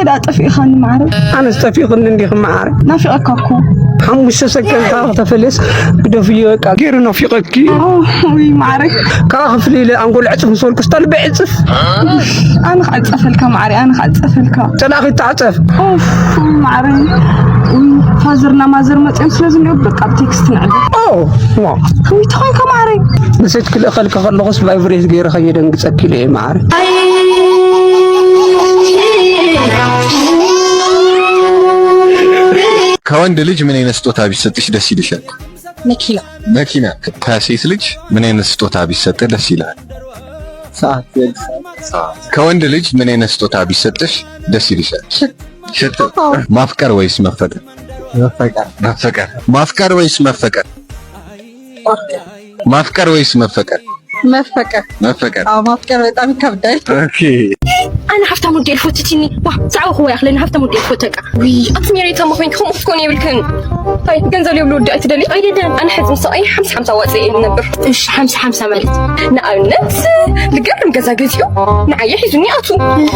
ዳ ጠፊእኻኒ ማዕረ። ኣነስ ጠፊእኽኒ እንዲኺ ማዕረ። ናፊቐካ እኮ። ሓሙሽተ ሰከንድ ካብ ተፈለስ ግደፍዮ በቃ። ገይሩ ናፊቐኪ። ኦ፣ ውይ ማዕረ። ካብ ክፍሊ ኢለ ኣንጎል ዕጽፍ ምስ በልኩ ስታ ልበይ ዕጽፍ። ኣነ ክዕጸፈልካ ማዕረ፣ ኣነ ክዕጸፈልካ። ጸላእኺ ተዓጸፍ። ኦፍ፣ ውይ ማዕረ። ውይ፣ ፋዘርና ማዘር መጺኦም ስለ ዝኒኦ በቃ ብቴክስት ንዕዘብ። ኦ፣ ዋ። ውይ፣ ተኾንካ ማዕረ። ንሴት ክልእኸልካ ከለኹስ ቫይብሬት ገይረ ከየደንግጸኪ ኢለ እየ ማዕረ። ከወንድ ልጅ ምን አይነት ስጦታ ቢሰጥሽ ደስ ይልሻል? መኪና። መኪና። ከሴት ልጅ ምን አይነት ስጦታ ቢሰጥ ደስ ይልሃል? ሰዓት። ሰዓት። ከወንድ ልጅ ምን አይነት ስጦታ ቢሰጥሽ ደስ ይልሻል? ሽቶ። ሽቶ። አዎ። ማፍቀር ወይስ መፈቀር? መፈቀር። መፈቀር። ማፍቀር ወይስ መፈቀር? ማፍቀር። ማፍቀር ወይስ መፈቀር? መፈቀር። መፈቀር። አዎ፣ ማፍቀር በጣም ይከብዳል። ኦኬ። ኣነ ሃብታም ወዲ እየ ዝፈቱ ቲኒ። ዋ፣ ዛዕባ ክዋ ይኽለኒ ሃብታም ወዲ እየ ዝፈቱ በቃ። ውይ፣ ኣቲ ሜሪ ተማ ኮይንኪ ከምኡ ክትኮኒ የብልክን። ኣይ፣ ገንዘብ የብሉ ወዲ ኣይትደሊ? ኣይደልን። ኣነ ሕዚ ምስ ሰብኣይ ሓምሳ ሓምሳ ዋጽእ እየ ዝነብር። እሺ፣ ሓምሳ ሓምሳ ማለት? ንኣብነት፣ ልገርም ገዛ ገዚኡ ንዓየ ሒዙኒ ኣቱ።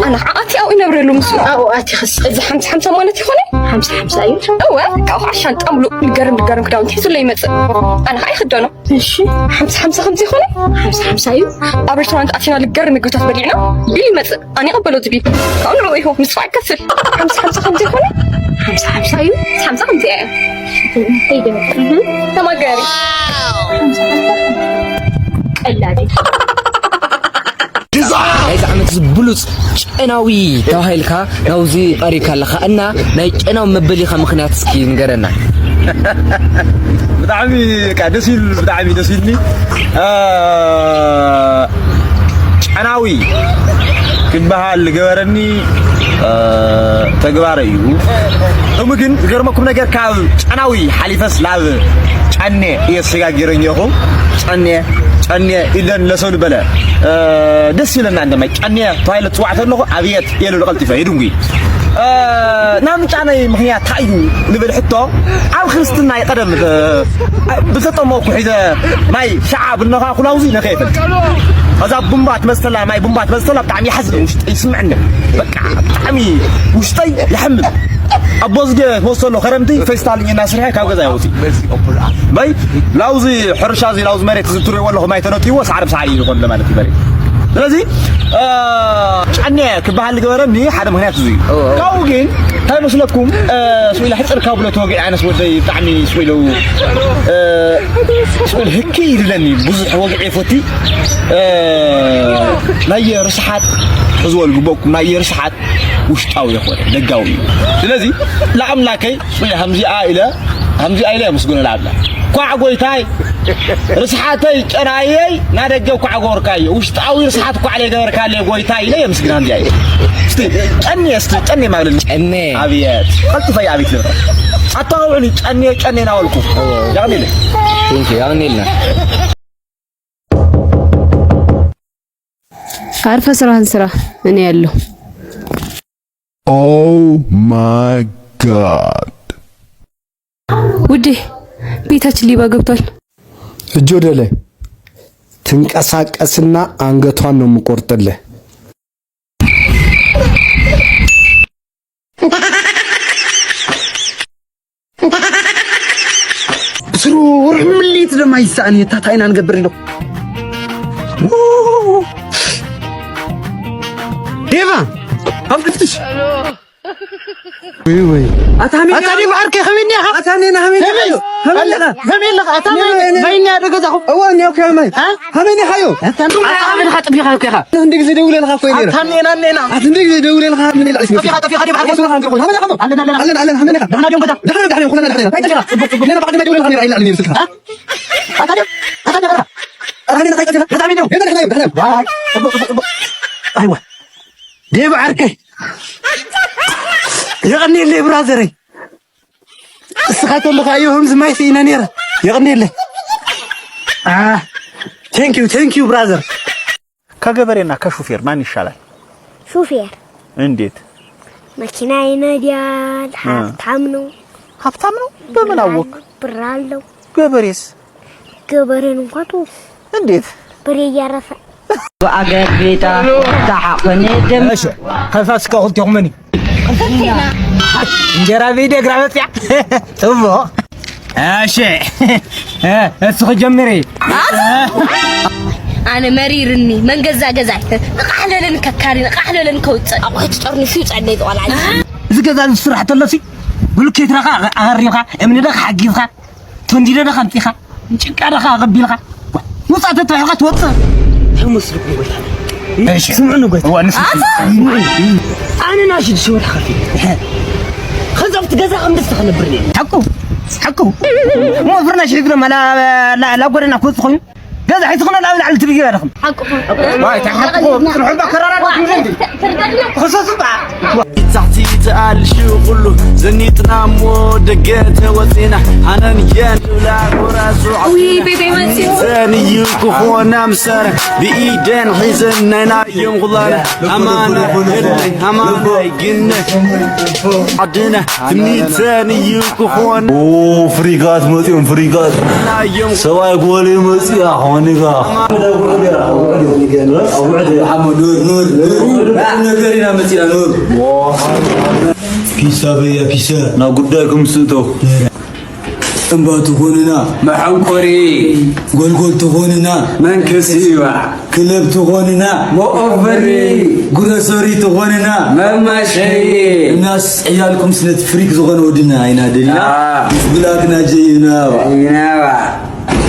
ኣነ ከዓ ኣቲ ኣብኡ ይነብረሉ ምስኡ። ኣብኡ ኣቲ ክስ። እዚ ሓምሳ ሓምሳ ማለት ይኾነ? ሓምሳ ሓምሳ እዩ። እወ፣ ካብኡ ከዓ ሻንጣ ምሉእ ልገርም ልገርም ክዳውንቲ ሒዙለይ ይመጽእ። ኣነ ከዓ ይኽደኖ። እሺ። ሓምሳ ሓምሳ ከምዚ ይኾነ? ሓምሳ ሓምሳ እዩ። ኣብ ሬስቶራንት ኣቲና ልገርም ምግብታት በሊዕና ቢል ይመጽእ። ኣነ ይቕበሎ እቲ ቢል። ካብኡ ንዕኡ ይህቦ፣ ንሱ ከዓ ይከፍል። ሓምሳ ሓምሳ ከምዚ ይኾነ? ሓምሳ ሓምሳ እዩ። ሓምሳ ከምዚ እያ። ከይደ። እህ፣ ተማገሪ። ቀላል እዩ። ናይዚ ዓመት እዚ ብሉጽ ጨናዊ ተባሂልካ ናብዚ ቀሪብካ ኣለኻ እና ናይ ጨናዊ መበሊኻ ምኽንያት እስኪ ንገረና። ብጣዕሚ በቃ ደስ ይብል፣ ብጣዕሚ ደስ ይብልኒ። እ፣ ጨናዊ ክበሃል ዝገበረኒ፣ እ፣ ተግባረ እዩ። እሙ ግን ዝገርመኩም ነገር ካብ ጨናዊ ሓሊፈስ ናብ ጨኔ እየ ተሸጋጊረ እኒኦኹ። ጨኔ፣ ጨኔ ኢለን ለሰው ልበለ፣ እ፣ ደስ ይለና እንደማይ ጨኔ ተባሂለ ዝፅዋዕ ተለኹ ኣብየት እየ ልብል ቀልጢፈ ይድንጉ። እ፣ ናብ ምጫነይ ምኽንያት እንታይ እዩ ልብል ሕቶ፣ ኣብ ክርስትና ይቀደም፣ እ፣ ብልተጠመቕኩ ሒዘ ማይ ሸዓ ብነኻ ኩላውዚ ነኸ ይፈልጥ። እዛ ቡምባ ትመስተላ፣ ማይ ቡምባ ትመስተላ ብጣዕሚ ይሓዝን ውሽጢ ይስምዕኒ። በቃ ብጣዕሚ ውሽጠይ ይሓምም። ኣቦዝገ ትወስደሉ ከረምቲ ፌስታል እናስርሐ ካብ ገዛ የውፅእ። በይ ላውዚ ሕርሻ እዚ ላውዚ መሬት እዚ ትሪእዎ ኣለኹ ማይ ተነጥይዎ ሳዕሪ ብሳዕሪ እዩ ዝኾን ለማለት እዩ መሬት። ስለዚ፣ እ፣ ጨኔ ክበሃል ዝገበረኒ ሓደ ምኽንያት እዚ እዩ። እዎ፣ እዎ። ካብኡ ግን እንታይ መስለኩም፣ እ፣ ስኢለ ሕፅር ካብ ብሎ ተወጊዐ ኣነስ ወደይ ብጣዕሚ ስኢሉ፣ እ፣ ስኢል ህኪ ይድለኒ ብዙሕ ወግዒ ይፈቲ፣ እ፣ ናይ ርስሓት ሕዝዎ ልግበኩም ናይ ርስሓት ውሽጣዊ የኾነ ደጋዊ እዩ። ስለዚ ለኣምላከይ ስኢለ ከምዚኣ ኢለ ከምዚኣ ኢለ የመስግኖ ለኣምላክ። ኳዕ ጎይታይ ርስሓተይ ጨናየይ ናደገ ኳዕ ጎርካዮ ውሽጣዊ ርስሓት ኳዕ ለገበርካለ ጎይታይ ኢለ የምስግና እንዲያ ኢለ። እስቲ ጨኔ እስቲ ጨኔ ማብለኒ። ጨኔ። ኣብየት ቀልጥፈይ ኣብየት ልብረ ኣታውዕኒ ጨኔ ጨኔ ናወልኩ። ያኔ ኢለ። ቴንክ ዩ ያኔ ኢልና። አርፈ ስራህን ስራ። እኔ ያለው። Oh my God. ውዴ፣ ቤታችን ሌባ ገብቷል። እጅ ወደ ላይ። ትንቀሳቀስና አንገቷን ነው የምቆርጥልህ። ስሩር ምሊት ድማ ይሳእን የታ ታይና ንገብር ኢሎ። ዴቫ፣ ኣብ ክፍትሽ። ወይ ወይ። ኣታ ሀሜን ኣታ ዴቭ ዓርከይ ከመይ እኒኻ? ኣታ ኔና ሀሜን ከመይ? ከመይ ኣለኻ? ከመይ ኣለኻ? ኣታ ኔና፣ ኔና። ማይ እኒኣ ዶ ገዛኹም? እዋ እኒኦ ከመይ? አ? ሀሜን ኢኻዮ? ኣታ ኔና። ኣታ ሀሜን ኢኻ ጥፊኻ እኮ ኢኻ። እንደ ግዜ ደውለልኻ እኮ ነይረ። ኣታ ኔና ኔና። ኣታ እንደ ግዜ ደውለልኻ ምን ኢላ እስኪ። ጠፊኻ፣ ጠፊኻ፣ ዴቭ ዓርከይ። ኣስመራ ሃንገርኩ። ሃመና ኢኻ? ኣለና፣ ኣለና። ኣለና፣ ኣለና፣ ሃመን ኢኻ? ደህና ዲዮም ገዛ? ደህና፣ ደህና፣ ደህና፣ ደህና። እንታይ ጌርካ? ልቡ፣ ልቡ። ኔና ብዓዲ ደውለልኻ ነይረ ኢላ ኣለኒ ስልካ። አ? ኣታ ዴቭ፣ ኣታ ዴቭ፣ ኣታ ኔና እንታይ ቀቲላ? ኣታ ሀሜን ነው። ኔና፣ ኔና፣ ኔና። ዋይ፣ ጽቡቅ፣ ጽቡቅ፣ ጽቡቅ። ኣይዋ። ዴቭ ዓርከይ። የቐንየለይ ብራዘረይ። እስኻ ተለኻ እዮ ከምዚ ማይ ስኢነ ነይረ። የቐንየለይ። አ፣ thank you፣ thank you ብራዘር። ከገበሬና ከሹፌር ማን ይሻላል? ሹፌር። እንዴት? መኪና ይነዳል፣ እ። ሃብታም ነው። ሃብታም ነው? በምን ብር አወቅ? አለው፣ ብር አለው። ገበሬስ? ገበሬን እንኳን ተው። እንዴት? በሬ እያረሰ። ብኣገር ቤታ ተሓቕኒ ድም እሺ፣ ከፋስካ ክልቴኹም መን እዩ? እንጀራ ቤት እግራ መፅያ። ጽቡቕ። እሺ። እሱ ክጀምር። ኣነ መሪርኒ፣ መን ገዛ ገዛይ። ንቓሕ ለለን ከካሪ፣ ንቓሕ ለለን ከውፅእ። ኣቑሑ ትጠርንፊ ይውፅእ ኣለይ ዝቆልዓ። እዚ ገዛ ዝስራሕ ተሎሲ፣ ብሉኬት ረኻ ኣቐሪብካ፣ እምኒ ረኻ ሓጊዝካ፣ ቶንዲዶ ረኻ ኣምፂኻ፣ ጭቃ ረኻ ኣቐቢልካ፣ ውፃእ ተተባሂልካ ትወፅእ። ሕሙስ ልኩም ጎይታ። እሺ። ስምዑኒ ጎይታ። እዋ፣ ንስ-፣ ኣታ! ኣነ ናሽድ ሽወት ሓፊ። ከዛብቲ ገዛ ከም ደስታ ክነብር ነይ። ሓቁ፣ ሓቁ። እሞ ፍርናሽ ሒዝና ማላ ላ-፣ ላ-፣ ላብ ጎደና ክወፅእ ኮይኑ፣ ገዛ ሒዝኽና ላብ ላዕሊ ትብዩ ኣለኹም። ሓቁ። ዋይ፣ ተሓቁ። ጽንሑ በከራራ ትብሉ እንዲ። ተርዳድና። ክሰሱ በዓ። ታሕቲ ተኣልሹ ኩሉ ዘኒጥና እሞ ደገ ተወፂና። ሃነን የን ንብላ ጎራዙ ውይ፣ ቤተይ መፂኡ። ዘን እዩ ክኾና ምሰረ ብኢደን ሒዘን ናይ ናዮም ኩላና። ሃማና ህልናይ፣ ሃማናይ ግነት ዓድና ትምኒተን እዩ ክኾን። ኦ፣ ፍሪጋት መፂኦም፣ ፍሪጋት። ናዮም ሰብኣይ ጎል መፂኣ፣ ኾኒጋ። ኑር፣ ኑር፣ ኑር፣ ኑር፣ ኑር፣ ኑር፣ ኑር፣ ኑር፣ ኑር፣ ኑር፣ ኑር፣ ኑር፣ ኑር፣ ኑር፣ ፒሳ በያ ፒሳ። ናብ ጉዳይኩም ስእቶ። እምባ ትኾንና መሐንኮሪ፣ ጎልጎል ትኾንና መንክሲዋ፣ ክለብ ትኾንና መኦፈሪ፣ ጉረሰሪ ትኾንና መማሸይ። እናስ ዕያልኩም ስነት ፍሪክ ዝኾነ ወድና ኢና ደሊና። አ። ብላክ ናጀ ይናባ። ይናባ።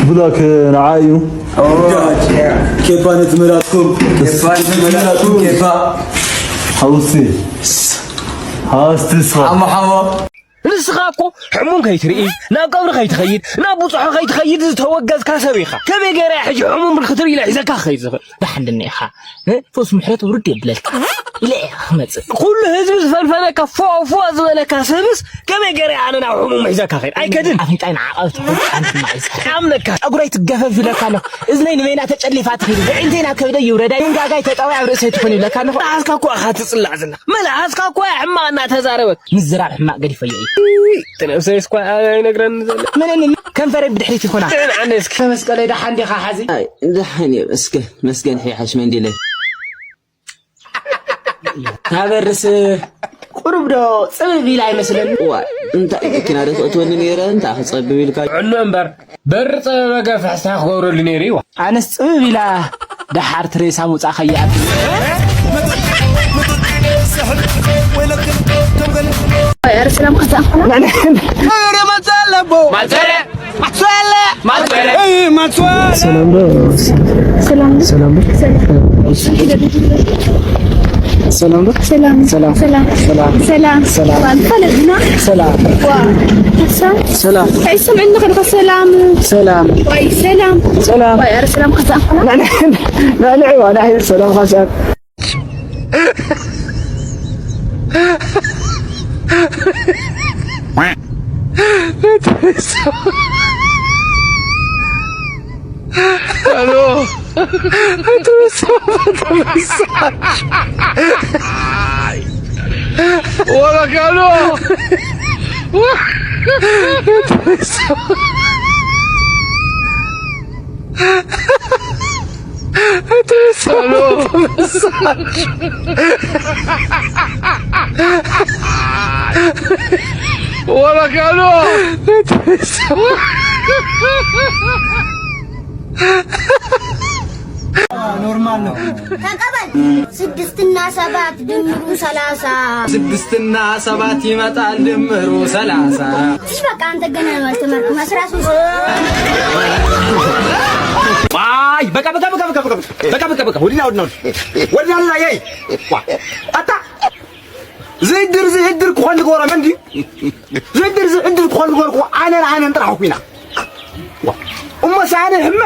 ብላክ ንዓይ እዩ። ኦ። ኬፓ ነቲ መላትኩም። ኬፓ ነቲ መላትኩም። ኬፓ። ሓውሲ። ሓውስቲ ስኻ። ሓሞ ሓሞ። ንስኻ እኮ ሕሙም ከይትርኢ፣ ናብ ቀብሪ ከይትኸይድ፣ ናብ ብፅሖ ከይትኸይድ ዝተወገዝካ ሰብ ኢኻ። ከመይ ገይረ እየ ሕጂ ሕሙም ክትርኢ ኢለ ሒዘካ ክኸይድ ዝኽእል? ደሓን ድኒ ኢኻ። እ? ፈውስ ምሕረት ውርድ የብለልካ። ኢለ እየ ክመፅእ። ኩሉ ህዝቢ ዝፈልፈለካ፣ ፎ፣ ፎ ዝበለካ ሰብስ ከመይ ገይረ እየ ኣነ ናብ ሕሙም ሒዘካ ኸይድ? ኣይከድን። ኣፍንጫይ ንዓቐብ ትኹን ሓንቲ ማይ ዝሓ-፣ ይኣምነካ። ጸጉረይ ትገፈፍ ኢለካ ኣለኹ። እዝነይ ንበይና ተጨሊፋ ትኸይድ። ኣዒንተይ ናብ ከብደይ ይውረዳ። መንጋጋይ ተጠውያ ኣብ ርእሰይ ትኹን ይብለካ ኣለኹ። ኣስካ እኮ ኢኻ ትጽላእ ዘላ። መልሓስካ እኮ ሕማቕ እናተዛረበት። ምዝራብ ሕማቕ ገዲፈዮ እዩ። እይ፣ እቲ ነብሰይስ እኳ ኣይነግረኒ ዘሎ። መነን ከንፈረይ ብድሕሪት ይኾና። ጥዕን ዓነ እስኪ። ተመስቀለይ ደሓን ዲኻ ሓዚ? ኣይ፣ ደሓን እየ፣ እስከ መስገን ሕያሓሽ መንዲለይ። ታበርስ ቁሩብ ዶ ጽብብ ኢላ ኣይመስለኒ? ዋ፣ እንታይ ኪና ዶ ተእትወኒ ነይረ፣ እንታይ ክጸብብ ኢልካ? ዕኖ እምበር። በሪ ጸበበ ገፍሕ ስታ ክገብረሉ ነይሩ እዩ። ኣነስ ጽብብ ኢላ ደሓር ትሬሳ ምውጻእ ከይኣቱ። ኣረ ሰላም ከዛ ኣኾና። ሰላም ዶ? ሰላም ዶ? ሰላም ዶ? ሰላም ዶ? ሰላም ዶ? ሰላም። ሰላም። ሰላም። ሰላም። ሰላም። ሰላም። ሰላም። ሰላም። ሰላም። ሰላም። ሰላም። ሰላም። ዋይ፣ ሰላም። ሰላም። ዋይ፣ ኣረ ሰላም ከዛ። ንዕዋ፣ ንሕና ሰላም ከዛ። ኣሎ። ወረካሎ። ወረካሎ። ኖርማል ነው። ተቀበል። ስድስትና ሰባት ድምሩ ሰላሳ። ስድስትና ሰባት ይመጣል ድምሩ ሰላሳ። ትሽ በቃ አንተ ገና ነው አልተማርኩም። አስራ ሶስት። አይ በቃ በቃ በቃ በቃ በቃ በቃ በቃ በቃ ወዲና ወዲና ወዲና ወዲና። አይ ዋ አታ ዝእድር ዝእድር ክኾን ዝገበሮ መን ድዩ? ዝእድር ዝእድር ክኾን ዝገበርኩ ኣነን ኣነን ጥራሕ ኩና። ዋ፣ እሞ ሳነ ሕመ።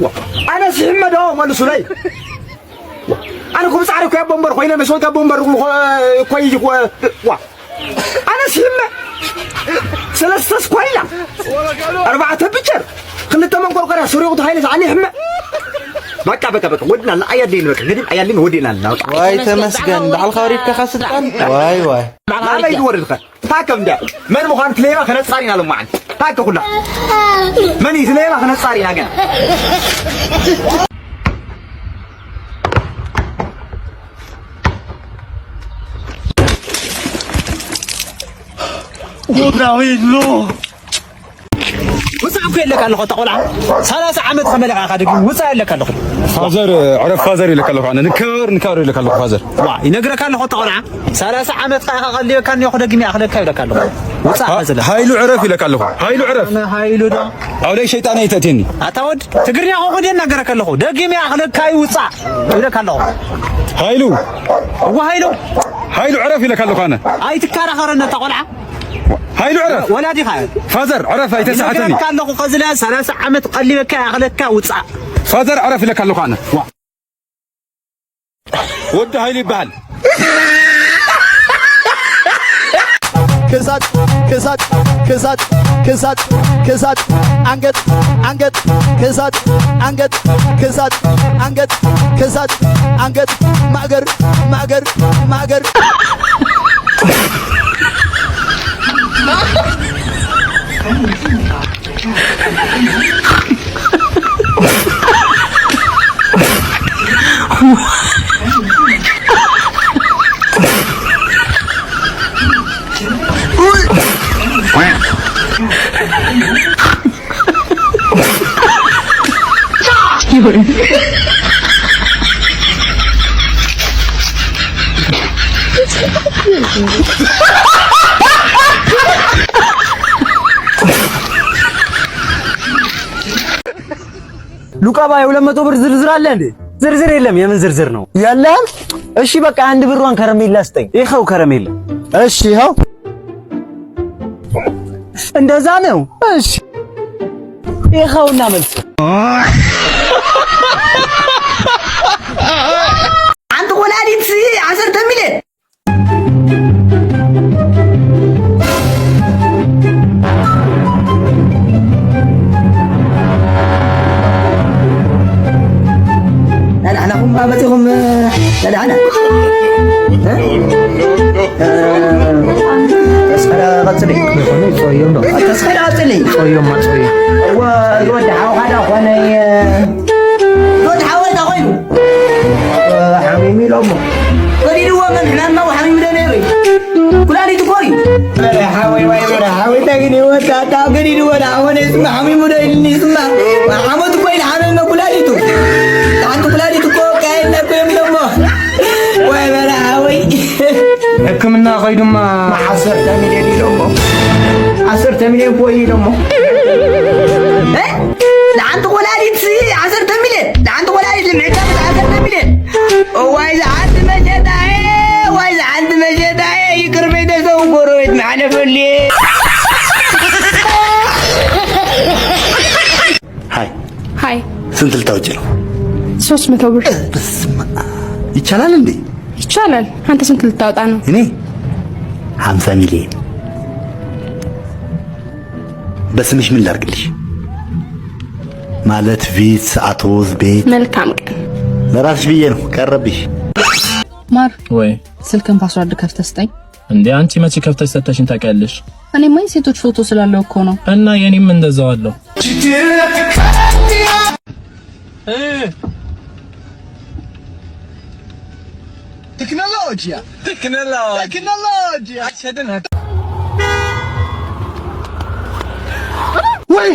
ዋ፣ ኣነ ስሕመ ዶ መልሱለይ። ዋ፣ ኣነ ኩብ ጻዕሪ ኮ ቦምበር ኮይነ መስወጋ ቦምበር ኮይ። ዋ፣ ኣነ ስሕመ። ሰለስተ ስኳይላ። ኣርባዕተ ቢቸር። ክልተ መንቆርቆርያ ስሪቑ ተባሂለ ዝዓኒ ሕመ። በቃ በቃ በቃ ወድና ኣያድልኝ በቃ ገዲም ኣያድልኝ ወዲና። ዋይ ተመስገን ባዕልኻ ወሪድካ ስልጣን። ዋይ ዋይ። ናበይ ዝወርድካ? ታከ እንደ መን ምዃን ክሌባ ከነጻር ኢና ሎማዓንቲ። ታከ ኩላ መን እዩ ክሌባ ከነጻር ኢና ገና። ጉድ ነው ይሉ። ውፃእ እኮ የለካ ኣለኹ፣ እታ ቆልዓ ሰላሳ ዓመት ከመለካ ኢኻ፣ ድግም ውፃእ የለካ ኣለኹ። ፋዘር፣ ዕረፍ ፋዘር ይለካ ኣለኹ፣ ኣነ ንከበር ንከበር ይለካ ኣለኹ ፋዘር። ዋ፣ ይነግረካ ኣለኹ፣ እታ ቆልዓ ሰላሳ ዓመት ኢኻ ቀልዮካ እኒኦ፣ ክደግም ይኣኽለካ ይብለካ ኣለኹ። ውፃእ ፋዘር። ሃይሉ ዕረፍ ይለካ ኣለኹ፣ ሃይሉ ዕረፍ። ኣነ ሃይሉ ዶ? ኣውለይ ሸይጣን ኣይተእትየኒ። ኣታ ወድ ትግርኛ እኮ ይናገረካ ኣለኹ፣ ደጊም ይኣኽለካ ይውፃእ ይብለካ ኣለኹ። ሃይሉ። እዋ ሃይሉ። ሃይሉ ዕረፍ ይለካ ኣለኹ ኣነ። ኣይትከራኸረኒ፣ እታ ቆልዓ። ሃይሉ ዕረፍ። ወላዲኻ። ፋዘር ዕረፍ ኣይተሳሕተኒ። ይነግረካ ኣለኹ፣ ከዚ ለ ሰላሳ ዓመት ቀሊበካ ይኣኽለካ ውፃእ። ፋዘር ዕረፍ ኢለካ ኣለኹ ኣነ። ዋ። ወዲ ሃይሉ ይበሃል። ክሳድ ክሳድ ክሳድ ክሳድ ክሳድ ኣንገት ኣንገት ክሳድ ኣንገት ክሳድ ኣንገት ክሳድ ኣንገት ማእገር ማእገር ማእገር። ሉቃ ባይ፣ ሁለት መቶ ብር ዝርዝር አለ እንዴ? ዝርዝር የለም። የምን ዝርዝር ነው? የለም። እሺ በቃ አንድ ብሯን ከረሜላ ስጠኝ። ይኸው ከረሜላ። እሺ ይኸው። እንደዛ ነው። እሺ ይኸውና መልስ። ሓንቲ ወላዲት ዓሰርተ ሚልዮን። ናናኹም መፂኹም ናና ተስኸረ ቀፅሊ። ተስኸረ ቀፅሊ። እዋ ወዲ ሓውኻ ዳ ኾነ። ወዲ ሓወይ ዳ ኮይኑ። ሓሚሙ ኢሎሞ። ገዲድዎ መን ሕማማ ሓሚሙ ዶ ነይሩ እዩ? ኩላሊት እኮ እዩ። በረ ሓወይ ወይ በረ ሓወይ ተግኒ ወጣታ ገዲድዎ ዳ ኾነ ስማ ሓሚሙ ዶ ኢልኒ ስማ። ሓሞት እኮ ኢሉ ሓመመ ኩላሊቱ። ሓንቲ ኩላሊት እኮ ካየለ እኮ እዮም ኢሎሞ። ወይ በረ ሓወይ። ሕክምና ኸይዱማ። ዓሰርተ ሚልዮን ኢሎሞ። ዓሰርተ ሚልዮን እኮ እዩ ኢሎሞ። እ? ለአንተ ወላዲት አሰርተ ሚልዮን፣ ለአንተ ወላዲት ለምዕዳም አሰርተ ሚልዮን። ዋይ ዘዓንት መሸጣዬ፣ ዋይ ዘዓንት መሸጣዬ፣ ይቅር ቤተሰቡ ጎረቤት ማለፈሌ። ሃይ። ሃይ። ስንት ልታወጪ ነው? ሶስት መቶ ብር። በስመ አብ። ይቻላል እንዴ? ይቻላል። አንተ ስንት ልታወጣ ነው? እኔ ሀምሳ ሚሊዮን። በስምሽ ምን ላርግልሽ? ማለት ቪትስ፣ አቶዝ፣ ቤት? መልካም ቀን። ለራስሽ ብዬ ነው ቀረብሽ። ማር፣ ወይ። ስልክን ፓስዋርድ ከፍተህ ስጠኝ። እንዴ አንቺ መቼ ከፍተሽ ሰጥተሽኝ ታውቂያለሽ? እኔማ የሴቶች ፎቶ ስላለው እኮ ነው። እና የኔም እንደዛው አለው። ቴክኖሎጂያ። ቴክኖሎጂ። ቴክኖሎጂያ። ወይ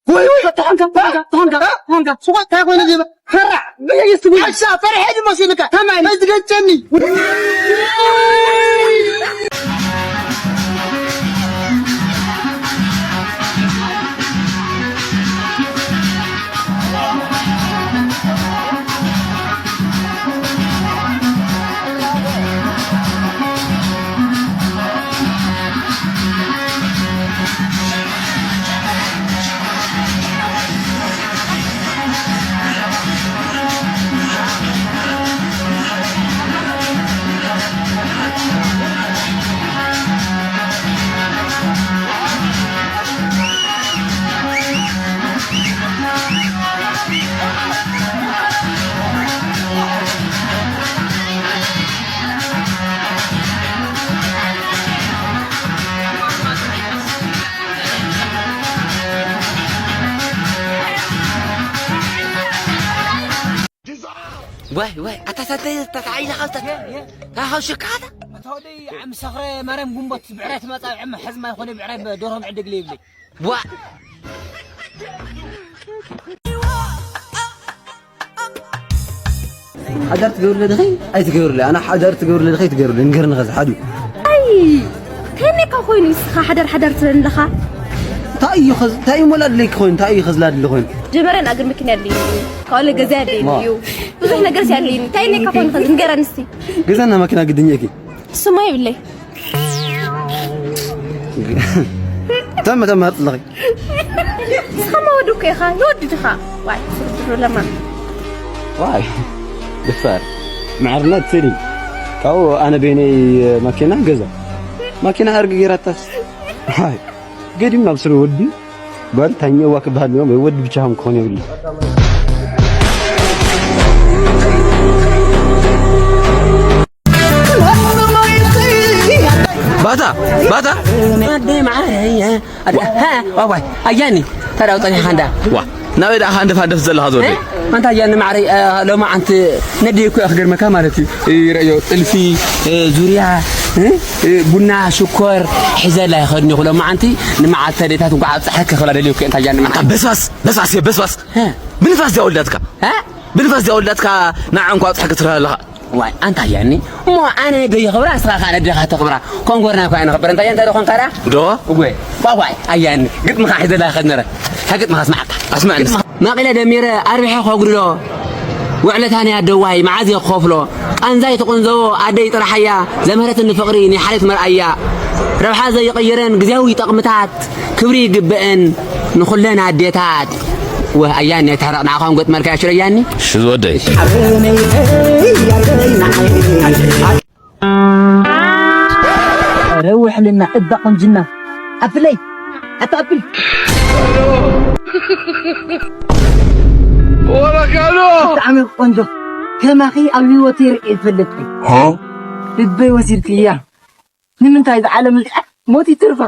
ወይ ወይ፣ ተኾንካ፣ ተኾንካ፣ ተኾንካ፣ ተኾንካ። ሱቕ እንታይ ኮይኑ ዚበ-፣ ፈራ፣ በየስ ትብል። ሓሻ፣ ፈርሐ ድሞ ሲልካ። ከማይ። መዝገጨኒ። ዋይ ዋይ፣ ኣታ ሳተ፣ ኣታ ዓይላ ኻውታ። ያ፣ ያ። ኣታ ኻው ሽካታ። ወደይ ዓም ሰኽረ ማርያም ጉንቦት ብዕራይ ትመጻ፣ ዓም ሕዝማ ይኾነ ብዕራይ ደርሆ ምዕድግ ለይብለይ። ዋ! ሓዳር ትገብርለ ድኺ? ኣይትገብርለ። ኣነ ሓዳር ትገብርለ ድኺ? ኣይትገብርለ። ንገርኒ ኸዚ ሓዱ። ኣይ፣ ከመይ ካብ ኮይኑ ንስኻ ሓዳር ሓዳር ትብለኒ ኣለኻ? እንታይ እዩ ኸዚ? እንታይ እዩ ሞላ ድለይኪ ኮይኑ? እንታይ እዩ ኸዚ ላድለ ኮይኑ? ጀመረን ኣግር መኪና የድልይኒ እዩ። ካልእ ገዛ የድልይኒ ማ? እዩ። ብዙሕ ነገርስ የድልይኒ። እንታይ ነካ ኮይኑ ኸዚ ንገረኒ እስቲ። ገዛና መኪና ግድን እየኪ። ስማ ይብለይ። ተመ ተመ ኣለኺ። ንስኻ መወዲ እኮ ኢኻ፣ ይወድድኻ። ዋይ፣ ፍርድሩ ለማ። ዋይ፣ ደፋር። ማዕርነት ስሪ። ካብኡ ኣነ በይነይ ማኪና ገዛ። ማኪና ኣርግ ጌራታስ። ዋይ፣ ገዲም ናብ ስሩ ወዲ። ጓል ታኘዋ ክበሃል እዮም፣ ወዲ ብቻ ከም ክኾን የብሉ። ባታ፣ ባታ። ኣደ ማዓረየ። ኣደ፣ ሃ፣ ዋዋይ፣ ኣያኒ፣ ተዳው ጸኒሕኻ እንዳ። ዋ፣ ናበይ ደኣ ሃንደፍ ሃንደፍ ዘለኻ ዝወደይ? እ? ኣንታ ኣያኒ ማዓረይ፣ እ፣ ሎማዓንቲ ነደይ እኮ እየ ክገርመካ ማለት እዩ። እ፣ ረእዮ፣ ጥልፊ፣ እ፣ ዙርያ፣ እ፣ እ፣ ቡና፣ ሽኮር፣ ሒዘላ ይኸድኒ እኮ ሎማዓንቲ ንመዓልቲ ኣዴታት እንኳዕ ኣብፀሐኪ ክብላ ደልየ እኮ እየ፣ ኣንታ ኣያኒ ማዓረይ። በስባስ፣ በስባስ እየ፣ በስባስ። እ? ብንፋስ ድያ ወልዳትካ? እ? ብንፋስ ድያ ወልዳትካ ንዓ እንኳዕ ኣብፀሐኪ ትብላ ኣለኻ? ዋይ፣ ኣንታ ኣያኒ፣ እሞ ኣነ ዶ የኽብራ፣ ንስኻ ኸኣ ነዴኻ ተኽብራ። ኮንጎርና እኮ ኣይንኽበር። እንታይ እንታይ ዶ ኾንካ ደኣ? ዶ? እወ። ዋዋይ፣ ኣያኒ፣ ግጥምኻ ሒዘላ ከድነረ። እታ ግጥምኻ ኣስምዓካ። ኣስምዓኒ። ግጥምኻ መቒለ ደሚረ ኣርቢሐ ከጉድሎ። ውዕለታ ናይ ኣደዋይ መዓዝ እየ ክኸፍሎ? ቃንዛይ ትቑንዘቦ ኣደይ ጥራሕ እያ። ዘምሀረትኒ ፍቕሪ ናይ ሓልዮት መርኣያ። ረብሓ ዘይቕይረን ግዜያዊ ጠቕምታት። ክብሪ ይግበአን ንኹለን ኣዴታት። ወህ ኣያኒ ኣይትሕረቕ፣ ንዓኻ እውን ገጥመልካ እያ ሽረ ኣያኒ። ሽዝ ወደይ። ኧረ ውሕልና እባ ቁንጅና። ኣፕለይ፣ ኣታ ኣፕል። ወረካሎ። ብጣዕሚ ቆንጆ። ከማኺ ኣብ ህይወተይ ርእየ ይፈልጥ። ሃ? ልበይ ወሲድክያ። ንምንታይ ዝዓለም እዚኣ ሞት ይትርፋ?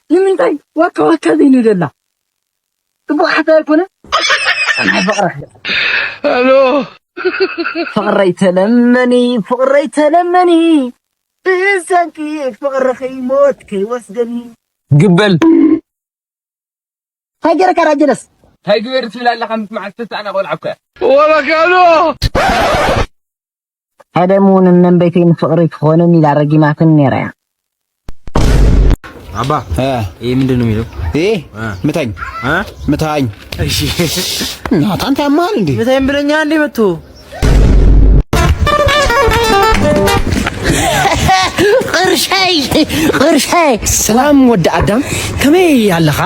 ንምንታይ ዋካ ዋካ ዘይንደላ? ጽቡቕ ሓሳብ ኣይኮነን? ናይ ፍቕርኺ። ኣሎ። ፍቕረይ ተለመኒ፣ ፍቕረይ ተለመኒ። ብሰንኪ ፍቕርኺ ሞት ከይወስደኒ። ግበል። እንታይ ገይረካ ዳጀለስ? እንታይ ግበር ትብል ኣለኻ? ምስ መዓልቲ ተስዓና ቆልዓ እኮ እያ። ወረካሎ። ቀደም እውን እመን ቤተይ ንፍቕሪ ክኾነኒ ኢላ ረጊማትኒ ነይራ እያ። አባ እ። ይሄ ምንድን ነው የሚለው? ይሄ እ። ምታኝ። እ? ምታኝ። እሺ። ናታ፣ አንተ ያማል እንዴ? ምታኝ ብለኛ እንዴ መጥቶ? ቅርሻይ፣ ቅርሻይ። ሰላም ወዲ ኣዳም፣ ከመይ ኣለኻ?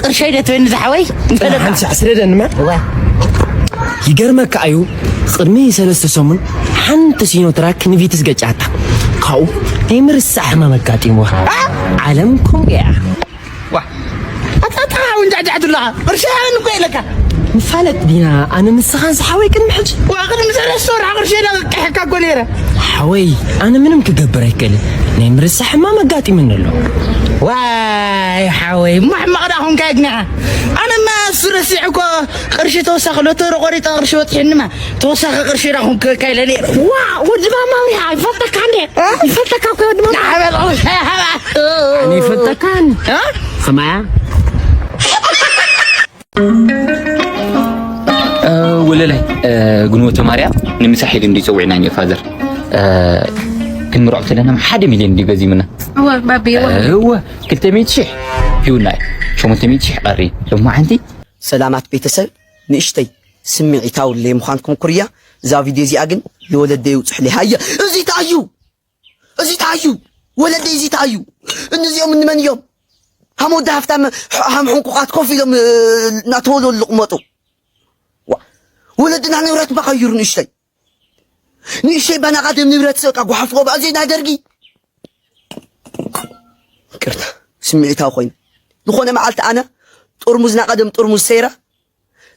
ቅርሻይ ዶ ትበኒ ዝሓወይ? ሓንሳእ ስደደንማ። እዋ። ይገርመካ እዩ፣ ቅድሚ ሰለስተ ሰሙን ሓንቲ ሲኖትራክ ንቪትስ ገጫታ። ካብኡ ናይ ምርሳዕ ሕማም ኣጋጢምዋ። ዓለም ከምኡ እያ። ዋ፣ ኣታ፣ ኣታ፣ ሓው እንጃዕጃዕ ትብለኻ። ቅርሺ ሃበኒ እኮ ኢለካ። ንፋለጥ ዲና፣ ኣነ ንስኻን ዝሓወይ ቅድሚ ሕጂ። ዋ፣ ቅድሚ ሰለስተ ወርሒ ቅርሺ ኢለ ክቅሕካ እኮ ነይረ። ሓወይ፣ ኣነ ምንም ክገብር ኣይክእልን። ናይ ምርሳዕ ሕማም ኣጋጢሙኒ ኣሎ። ዋይ፣ ሓወይ፣ እሞ ሕማቕ ደኣ ኾንካ ግና። ኣነማ እሱ ረሲዑ እኮ ቅርሺ ተወሳኺ ሎተሪ ቆሪጠ ቅርሺ ወጥሒንማ። ተወሳኺ ቅርሺ ኢላ ኹም ክህበካ ኢለ ነይረ። ዋ፣ ወዲ ማማ ኣብሪሃ፣ ይፈልጠካ እንዴ? እ? ይፈልጠካ እኮ ወዲ ማማ። ንዓበል ቁምሽ ሃባ። ኣነ ይፈልጠካን። እ? ሰማያ። እ፣ ወለላይ፣ እ፣ ግንቦተ ማርያም ንምሳሕ ኢሉ እንዲ ጸዊዕና እኛ ፋዘር። እ፣ ክንምርዖ ተለና ሓደ ሚልዮን እንዲ ገዚምና። እወ፣ ባቢ፣ እወ። እወ፣ ክልተ ሚእቲ ሺሕ ሂውና እዩ። ሸሞንተ ሚእቲ ሺሕ ቀሪ። ሎማዓንቲ ሰላማት ቤተሰብ፣ ንእሽተይ ስምዒታዊ ለይ ምዃንኩም ኩርያ፣ እዛ ቪድዮ እዚኣ ግን ንወለደይ ይውፅሕለይ። ሃየ፣ እዚ ተኣዩ፣ እዚ ተኣዩ፣ ወለደይ እዚ ተኣዩ። እነዚኦም እንመን እዮም? ሃም ወዲ ሃፍታም፣ ሃም ሕንቁቓት ኮፍ ኢሎም፣ እ፣ እናተወለሉ ልቕመጡ። ዋ፣ ወለድና ንብረት ባቐይሩ ንእሽተይ። ንእሽተይ ባና ቐደም ንብረት በቃ ጓሓፍዎ፣ በኣዜ ናይ ደርጊ። ይቅርታ፣ ስምዒታዊ ኮይነ። ዝኾነ መዓልቲ ኣነ ጥርሙዝ፣ ናይ ቀደም ጥርሙዝ ሰይራ፣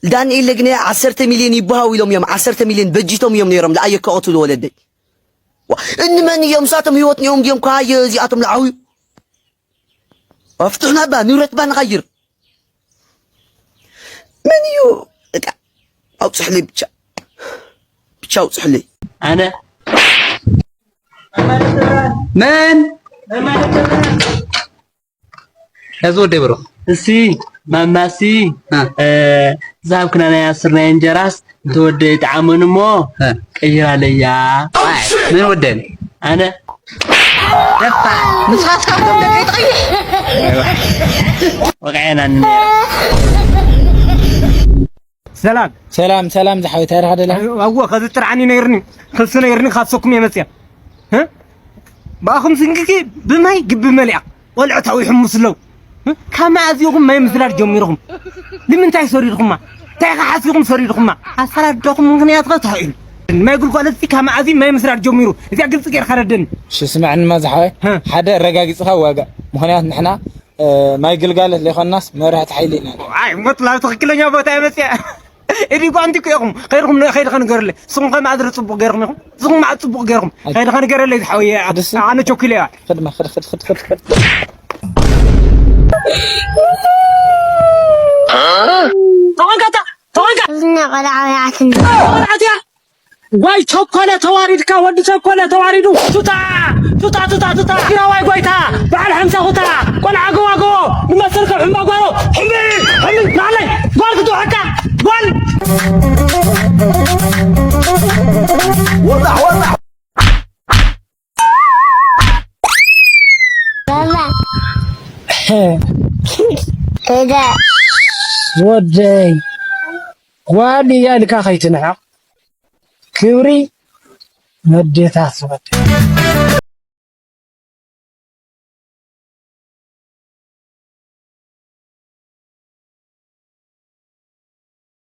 ዳንኤል ለግነ ዓሰርተ ሚልዮን ይበሃው ኢሎም እዮም፣ ዓሰርተ ሚልዮን በጂቶም እዮም ነይሮም፣ ለኣየ ከቐትሉ ወለደይ። ዋ፣ እንመን እዮም? እሳቶም ህይወት ነዮም ድዮም? ኳየ እዚኣቶም ለዓውዩ። ኣፍትሑና ባ፣ ንብረት ባ ንቐይር። መን እዩ? በቃ፣ ኣውፅሕለይ ብቻ። ብቻ ኣውፅሕለይ። ኣነ መን? እዚ ወደይ ብሩኽ። እሲ ማማሲ፣ እ። እ፣ ዝሃብክና ናይ ኣስር ናይ እንጀራስ እንተወደይ ይጥዓመኒ እሞ እ። ቀይራለያ። ኣይ፣ መን ወደን? ኣነ። ደፋር። ንስኻትካ እኮ ደቂ ትቐይር። ወቃዕና እንነብር። ሰላም። ሰላም፣ ሰላም ዝሓወይ፣ እንታይ ደኣ ደላ? ኣዎ፣ ከዚ ጥርዓኒ ነይርኒ፣ ክልሲ ነይርኒ፣ ካብ ሰኩም እየ መፅያ። እ? ብኣኹም ስንኪኪ ብማይ ግቢ መሊኣ፣ ቆልዑ ታዊሖም ምስ ኣለዉ። እ? ካብ መኣዝ ኢኹም ማይ ምስዳድ ጀሚርኹም? ንምንታይ ሰሪርኹማ? እንታይ ከሓሲኹም ሰሪርኹማ? ኣሰራድዳኹም ምኽንያት ከ እንታይ እዩ? ማይ ጉልጓለት ካብ መኣዝ እዩ ማይ ምስዳድ ጀሚሩ? እዚኣ ግልፂ ጌርካ ረደኒ። እሺ፣ ስምዕንማ ዝሓወይ፣ እ? ሓደ ኣረጋጊፅኻ ዋጋ። ምኽንያት ንሕና እ፣ ማይ ግልጋሎት ዘይኮናስ መብራህቲ ሓይሊ ኢና። ኣይ፣ ሞት ናብ ትኽክለኛ ቦታ እየ መፅያ። እዲ ጓንቲ እኮ ኢኹም። ከይድኩም ን-፣ ከይድኻ ንገረለይ። ንስኹም ከ ማዕድሪ ፅቡቕ ገይርኩም ኢኹም። ንስኹም ማዕድ ፅቡቕ ገይርኩም። ኣይ። ከይድኻ ንገረለይ ዝሓወየ። ኣድስ። ኣነ ቸኩለ እያ። ኽድማ፣ ኽድ፣ ኽድ፣ ኽድ፣ ኽድ፣ ኽድ። ተወንቀታ፣ ተወንቀ-፣ እዝኛ ቆልዓ ወይዓትን። ቆልዓት እያ። ጓይ ቸኮለ ተዋሪድካ፣ ወዲ ቸኮለ ተዋሪዱ። ቱታ፣ ቱታ፣ ቱታ፣ ቱታ። ትግራዋይ ጎይታ፣ በዓል ሓምሳ ኩታ፣ ቆልዓ ጎዋጎ፣ ንመስል ከም ሕምባ ጓሮ። ሕምቢ፣ ሕምቢ፣ ናለይ፣ ጓል ክትውሕካ፣ ጓል። ወጣ፣ ወጣ። ባባ። ሄደ። ወደይ። ጓል እያ ኢልካ ከይትንዕቕ። ክብሪ ነዴታት ወደይ።